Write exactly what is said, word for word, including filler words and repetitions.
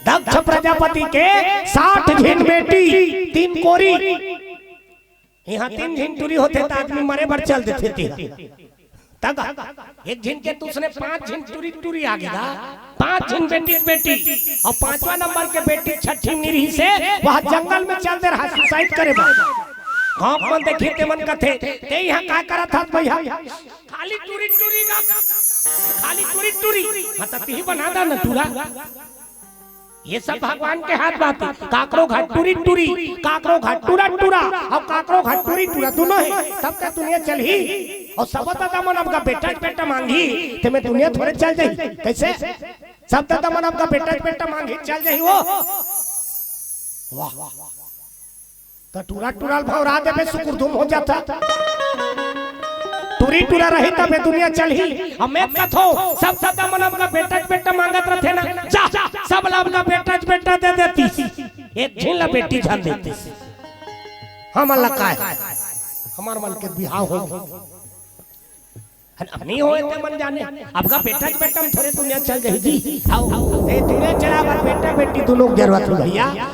दक्ष प्रजापति के साठ झिन बेटी, तीन कोरी। इहाँ तीन झिन टूरी होथे त आदमी मरे बर चल देथे तिहा। तक एक झिन के त उसने पांच झिन टूरी टूरी आ गे गा, पांच झिन बेटी के बेटी, अउ पांचवा नंबर के बेटी छठी में नइ रहिसे, वह जंगल में चल दे रहा सुसाइड करे बर। गांव मन देखही ते मन कथे, "ते इहाँ का करत हस भैया? खाली टूरी टूरी गा, खाली टूरी टूरी।" हाँ, त तिही बना दा न टूरा। ये सब भगवान के हाथ बात हे। काकरो घर टूरी टूरी, काकरो घर टूरा टूरा, अउ काकरो घर टूरी टूरा, दूनों हे। तब त दुनिया चलही। अउ सब दादा मन अब का बेटा बेटा मांगही, ते में दुनिया थोरे चल जाही। कइसे? सब दादा मन अब का बेटा बेटा मांगही, चल जाही वो। वाह। त टूरा टूरा ल भौरा देबे, सुकुरधुम हो जाता। टूरी टूरा रही तबे दुनिया चलही। अब मैं कथो, सब दादा मन अब का बेटा बेटा मांगत रथे ना, जा, सब ला अब का बेटा बेटा दे देतिस, एक झिन ला बेटी झन देतिस। हमन ला काय? हमर मन के बिहाव हो गे। अब नइ होय ते मन जाने, अब का बेटा बेटा में थोरे दुनिया चल जाही जी। हाव, ए दुनिया चला बर बेटा बेटी दूनों के जरूरत हे भैया।